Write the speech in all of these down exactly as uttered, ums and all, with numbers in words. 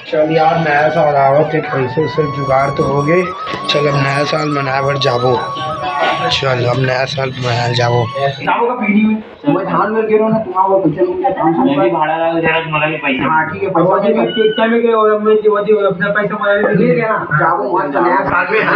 चल यार, नया साल आवत हे, पैसे से जुगाड़ तो हो गए। चल, अब नया साल मनाए बर जाबो। चल, अब नया साल मनाए जाबो। मैं धान में गिरो ना, तुम्हारा वो पैसे मिल गया, पाँच सौ रुपये। भाड़ा लगा दे रहा, तुम्हारा भी पैसा। हाँ, ठीक है, पैसा और दे दो। एक टाइम में गए और अब मैं जो, जो अपना पैसा, मैं भी ले लेना। जाओ, मस्त नया साल में, है ना?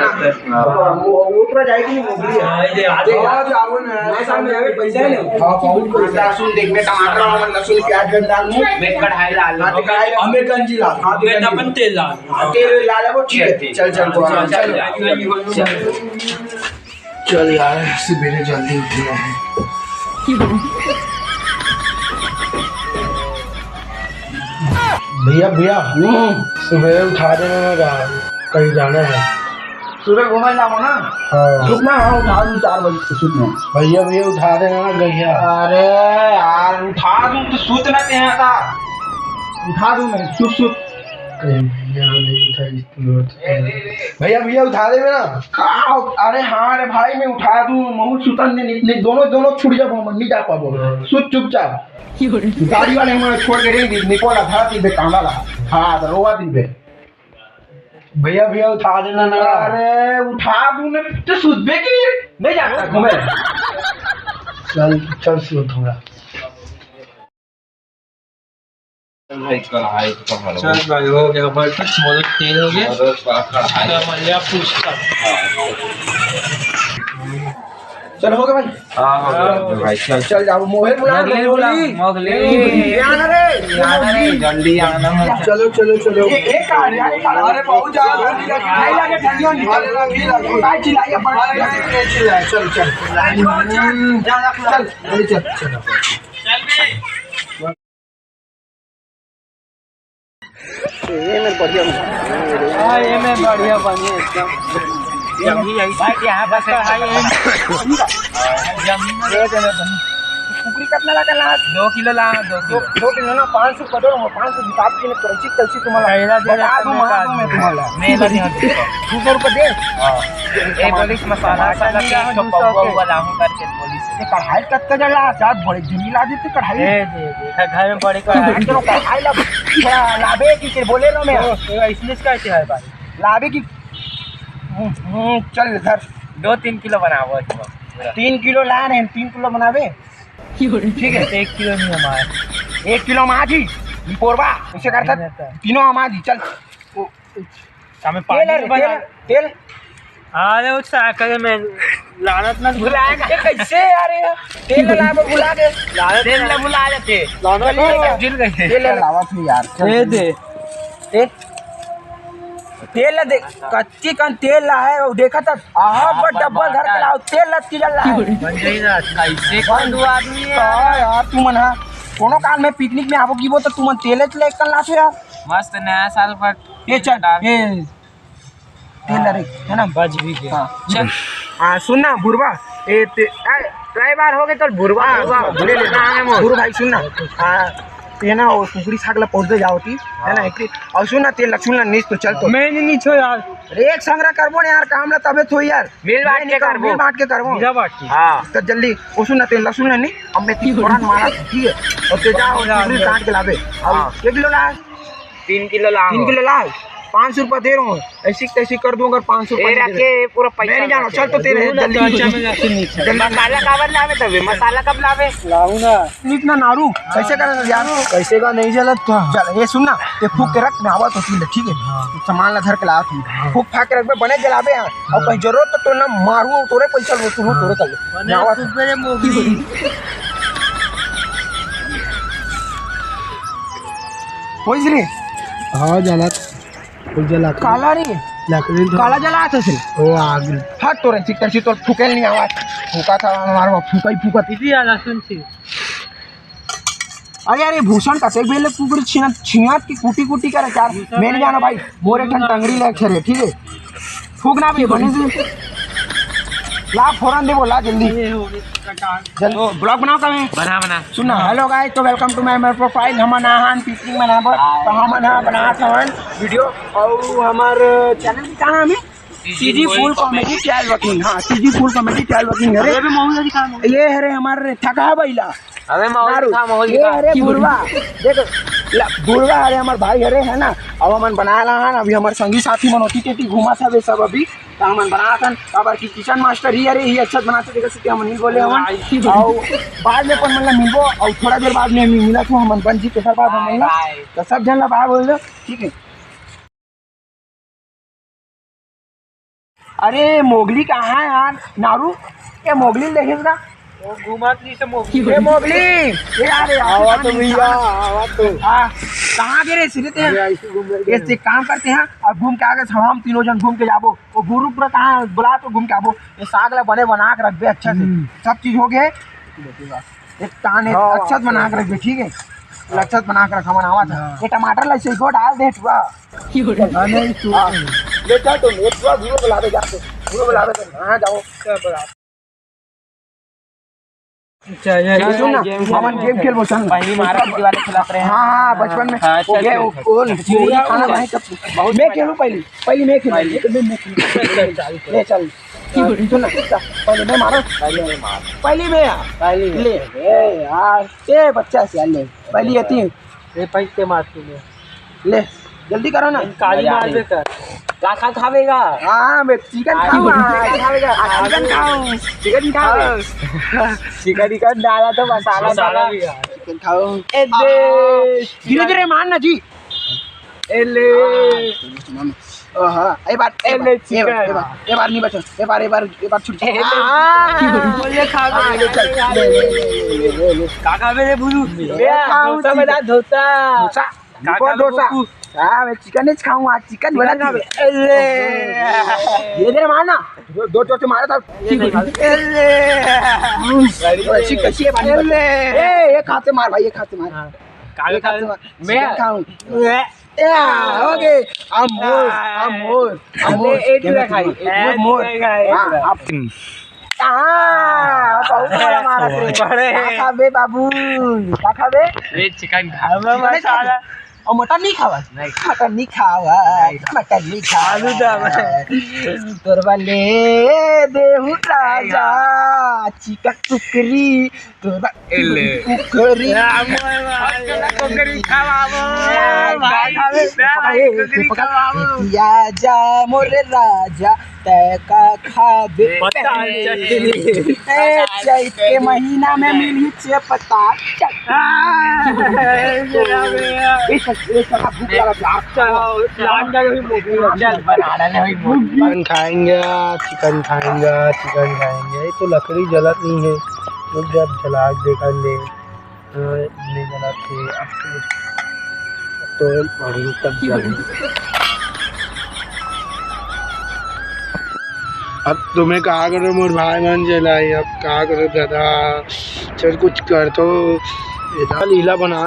हाँ। तो वो, वो उतरा जाएगी नहीं, वो भी। हाँ, ये आते हैं। हाँ, जाओ ना, नया साल में आवे, पैसा है ना? हाँ, बहुत पैसा। लहसुन देख, मैं टमाटर और लहसुन, प्याज, गंदा आलू। मैं कढ़ाई लाल। हाँ, तो कढ़ाई, अमेरिकन जी लाल। हाँ, मैं अमेरिकन जी अपन लाल। तेल लाल। हाँ, तेल लाल है, वो ठीक है। चल, चल, चल, चल, चल। चल। चल यार, सवेरे जल्दी उठना है। भैया, भैया, हम्म। सवेरे उठा देना ना यार, कहीं जाना है। सुबह घूमे जाओ ना। हाँ। सुतना, हाँ, उठा दूँ चार बजे से सुतना। भैया, भैया, उठा देना ना गैया। अरे यार, उठा दूँ तो सुत ना ते यहाँ का। उठा दूँ मैं, सुत, सुत। कहीं भैया नहीं था, भैया, भैया, उठा देबे ना। का? अरे हाँ रे भाई, मैं उठा दूँ, महूँ सुतन दे, नहीं, नहीं, दोनों, दोनों छूट जाबो, हम नहीं जा पाबो। हाँ। सुत चुपचाप। गाड़ी वाले हमारे छोड़ के रही, निपोला था, ती बे कांदा ला। हाँ, तो रोवा ती बे। भैया, भैया, उठा देना ना। अरे, उठा दूँ मैं, तो सुतबे की नहीं, नहीं जाता घूमे। चल, चल, सुत थोड़ा। चल भाई, कढ़ाई तो पकड़ लो। चल भाई, हो गया, बर्तन मोदक तेल हो गया। मोदक का कढ़ाई। तो मलिया पूछता। चल, हो गया भाई। हाँ, हो गया, हो गया भाई, चल। चल जाओ, मोहन बुला, मोगली बुला, मोगली। मोगली। ये आना रे। ये आना रे, जल्दी आना। चलो, चलो, चलो। ये, ये कहाँ गया? ये कहाँ? अरे, बहुत ज्यादा ठंडी लगी। नहीं लगे, ठंडी होनी। अरे, लगी, लगी। काय चिल्लाइए, बड़ा अरे, नहीं, नहीं चिल्लाए, चल, चल। चल, चल, चल। ये में बढ़िया बने। हाँ, ये में बढ़िया बने एकदम। जमीन यही भाई, यहाँ पर तो है, ये जमीन में दे देना तुम। कुकरी कितना लगा ला? दो किलो ला, दो किलो। दो किलो ना, पाँच सौ पकड़ो, पाँच सौ हिसाब से कैसी कैसी तुम्हारा कैला दे बता रहा दूँ, मैं वहाँ का दूँ मैं तुम्हारा। मेला नहीं होता। दो सौ रुपये दे। हाँ। ए, पुलिस मसाला, टमाटर मसाला, नहीं पीस है, तो दो सौ पौवा के। उवा लाहूं करके पुलिस। ये कढ़ाई कत्ता जला, साथ बड़े जमीन ला देते कढ़ाई। ए, दे, दे, घर में बड़े कढ़ाई। कढ़ाई चलो, कढ़ाई ला, थोड़ा लाबे की के बोले रहो मैं। ओ, ए, इसलिए इसका क्या है भाई? लाबे की, हम्म, हम्म, चल घर। दो तीन किलो बनाबो इसको पूरा। तीन किलो ला रहे हैं, तीन किलो बनाबे। ठीक है। तो एक किलो नहीं हमारा। एक किलो हम आज ही, पोरवा, उसे करता नहीं रहता। तीनों हम आज ही, चल। ओ, हमें तेल पानी है रे, बना। तेल, तेल। अरे, वो साइकिल में लानत ना भुलाएगा। ये कैसे यार, ये तेल ला के भुला दे। लानत तेल ना। ला भुला देते। लानत चल, ना। ये गिर गए। तेल लावा तू यार, चल, ए चल। दे। तेल, तेल ला दे, कच्ची कन तेल ला है, वो देखा था, आहा, हाँ, पर डब्बल धर के लाओ, तेल ला तिगल ला है। बन जाई ना, कैसे कौन दो आदमी है? हाँ यार, तू मन हा, कोनो काल में पिकनिक में आबो कीबो तो तू मन तेल च ले कर लासो यार। मस्त नया साल पर ये चल, डाल। ये तेल ला रे, है ना? बच भी गया। हाँ, चल। हाँ, सुन ना, बुरबा, ए, ते, ए, कई बार हो गए तो बुरबा, हाँ, बुरबा, बुरबा, ले ले। हाँ, मैं मोर। गुरु भाई, सुन ना, हाँ, ये ना, वो कुकरी साग ला पहुँच दे जाओ ती, है ना, हाँ। एक, और सुन ना, तेल ला सुन ना, नीच तो चल तो। मैं नहीं नीचो यार। अरे, एक संग्रह करबो ना यार, काम ला तबे तो यार। मिल बांट मैं के नहीं करूँ, करबो। मिल बांट के करबो। मिला बांट के। हाँ। तो जल्दी, वो सुन ना, तेल ला सुन ना, नहीं, अब मैं ती फौरन मारा, ठीक है? और ते जा, और यार, कुकरी यार। काट के लाबे। हाँ। अब एक किलो ला। तीन किलो ला। तीन किलो ला, पाँच सौ रुपया दे रहा हूँ, ऐसी तैसी कर दूँ अगर पाँच सौ ए, रुपया नहीं रखे, देबे। पूरा पैसा मैं नहीं जाना, रखे। चल तो तेरे दूँ ना, जल्दी तो अच्छा में जाके नहीं खाए। जल्दी। मसाला काबर लावे तबे? मसाला कब लावे? लाऊं ना। इतना नारू, कैसे कर यार? कैसे का नहीं जलत था? चल, ये सुन ना, ये फूक के रख, मैं आवा तो ठीक है, ठीक है? हाँ। सामान ला धर के ला तू। हाँ। फूक फाक के रख, बने जलाबे यार। और हाँ। कहीं जरूरत तो, तो ना मारू, तोरे पैसा लो, तू हाँ। तोरे कर ले। बने मैं आवा तू मेरे मोगी। होइस रे? हाँ, जला, फूल जला के। काला रे? लकड़ी तो काला जला था से। ओ, आग। हाथ तो रे, चिकन सी तो फूके नहीं आवाज। फूका था हमारा, फूका ही फूका। इसी आला सुन सी। अरे, अरे, भूषण का तेल बेले कुकरी छीना, छियात की कुटी कुटी करे यार। भूषण मैं नहीं का जाना भाई, मोरे ठन टंगड़ी ले छरे, ठीक है? फूकना भी बने से। ला, फौरन दे बोला, जल्दी। ये हो गई। जल, ओ, ब्लॉग बनाओ कभी। बना, बना। सुन ना, hello guys, तो welcome to my, my profile। हम ना हन पिकनिक मनाबो, तो हम ना बनात हन वीडियो और हमार चैनल का नाम है सीजी फुल कॉमेडी ट्रायल वर्किंग। हाँ, सीजी फुल कॉमेडी ट्रायल वर्किंग है रे। अबे, महू जी कहाँ है? ये है रे हमारे थका बैला। अबे, महू जी नारू। कहाँ, महू जी ये कहाँ? है रे बुरवा। देखो, ला, बुढ़वा हरे, हमर भाई हरे, है ना? अब हमन बनाए ला हन, अभी हमर संगी साथी मन होती तेती घूमत हवे सब अभी, त हमन बनात हन, काबर कि किचन मास्टर ही हरे, ही अच्छा बनाथे, तेकर सेती हमन ही बोले हमन। अउ बाद में अपन मन ला मिलबो, अउ थोड़ा देर बाद में मिलत हो हमन बन जी, तेकर बाद हमन ला, त सब झन ला बाय बोल दो, ठीक है? अरे मोगली कहाँ है यार? नारू, ये मोगली ल देखे ना? वो घूमत रही से मोगली। ये मोगली, ये यार, ये आवा तो भैया, आवा तो। हाँ, कहाँ गे रहे सिरे ते? अरे, ऐसे घूम रहे ये थे। एक काम करते हैं, अब घूम के आगे हम तीनों जन घूम के जाबो। वो गुरु पूरा कहाँ बुला तो घूम के आबो। ये साग ला बने बना के रखबे अच्छा से। हम्म। सब चीज हो गए। एक तान एक हाँ, अच्छा से बना के रखबे, ठीक है? अच्छा से बना के रख, हमन आवत है। हाँ। ये टमाटर ला ऐसे ही को डाल दे, टुआ। हाँ, नहीं, तू हाँ। ले चल तुम, ये टुआ घूरो बुलावे जाते। घूरो बुलावे तो, हाँ, जाओ। अच्छा, ये चल, सुन ना, गेम खेल। हमन गेम खेलबो, चल ना। पहली मारा पीटी वाले खिलाफ रहे हैं। हाँ, हाँ, बचपन में। हाँ, वो चल, गया, चल, वो, चल। वो, वो चिड़िया खाना उड़ा। भाई, कब, बहुत मैं मजा खेलूँ पहली, पहली मैं खेलूँ, पहली। पहले मैं खेलूँ। चल, चल, चल। ले, चल। सुन ना, चल, पहले मैं मारो। पहले मैं मार। पहली मैं यार। पहली मैं। ले, ए यार, ए बच्चा से यार, ले। पहली आती है। ये पैसे मारती है। ले, जल्दी करो ना। काली मार दे कर। का, का खावेगा? हाँ, मैं चिकन आज खाऊंगा। चिकन खावेगा? आज चिकन खाऊं। चिकन खाओ। चिकन, चिकन डाला तो मसाला मसाला डाला। भी है। चिकन खाऊं। ए, दे। धीरे धीरे मार ना जी। ए, ले। हाँ, ओहो, ए बार, ए ए, बार, ले, ए बार, चिकन। ए बार, ए बार नहीं बचो। ए बार, ए बार, ए बार छूट ए, ले। हाँ। बोले खा हाँ, ले, चल। ले, ले, ले। का खावे रे बुलू? ले, ए, खाऊं, डोसा चिकन। बना, डोसा। डोसा। का कौन खावे डोसा? बुकू? हाँ, मैं चिकन नहीं खाऊंगा, चिकन बना चिकन खावे। दे। अरे। ये दे रे मारना। दो, दो चोट मारा था। अरे। ऐसी कैसी है मारने ए, एक हाथ से मार भाई, एक हाथ से मार। हाँ। काले एक हाथ से काले। मार। मैं चिकन खाऊं। मैं ए, ओके। हम मोर, हम मोर, हम अरे, मोर। एक ये रखा है। मोर, मोर। एक रखा है, एक हाँ, रखा है। आप हाँ, बहुत बड़ा मारा थे। बड़े। का खाबे बाबू? का खाबे? ये चिकन खा। अब चिकन मसाला। खाबे? और मटन नहीं खावा? नहीं। मटन नहीं खावा। नहीं खावा। मटन नहीं खावा। आलू दम है। तोरवा ले देहु राजा, चिकन कुकरी, तोरवा ए ले। कुकरी। ए, हम, हम, हम, कुकरी खवाबो, ए, भाई, भाई, ए, कुकरी पकड़, खवाबो। ए, पकड़। या जा मोरे राजा, तै का खाबे बता पहले। चटनी। ए, चैत के महीना में मिली चेपता। हाँ। ए, ए, ए, भूख लगा था। चल, लांडा भी मोगी। चल, बनाना नहीं मोगी। चिकन खाएंगे, चिकन खाएंगे, चिकन खाएंगे। ये तो लकड़ी जलत नहीं है, तो जब जला के देखा ले। हाँ, ले जला के अब तो, अब तो हम अभी तक जल। अब तुम्हें कहा करो मोर भाई मन जलाई, अब कहा करो दादा, चल कुछ कर तो, इधर लीला बना,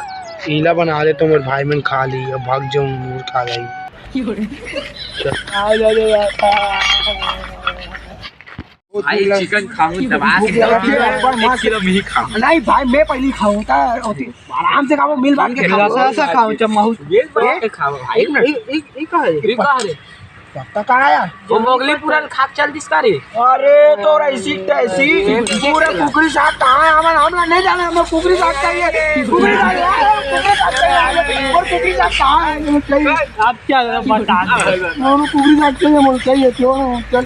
लीला बना दे तो मोर भाई मन खा ली, अब भाग जाऊँ मोर खा लाई। आ जा रे बाबा। भाई, चिकन खाऊं, दबा के भूख लगा खाऊं, है, पर एक मस्त। किलो भी खाऊं। नहीं भाई, मैं पहली खाऊं, ता होती, आराम से खाओ, मिल बांट के खाओ। ऐसा, ऐसा खाओ, चम्मच। मिल बांट के खाओ। एक मिनट। एक, एक, एक कहाँ है? एक कहाँ है? पत्ता कहाँ है? वो मोगली पूरा खा के चल दिस का रे? अरे, तो ऐसी तैसी, पूरा कुकरी साग कहाँ है? हमें, हमें नहीं जाना, हमें कुकरी साग चाहिए। कुकरी साग, कुकरी साग चाहिए, और कुकरी साग कहाँ है? हमें चाहिए। आप क्या बता? हमें कुकरी साग चाहिए, हमें चाहिए, क्यों ना? चल।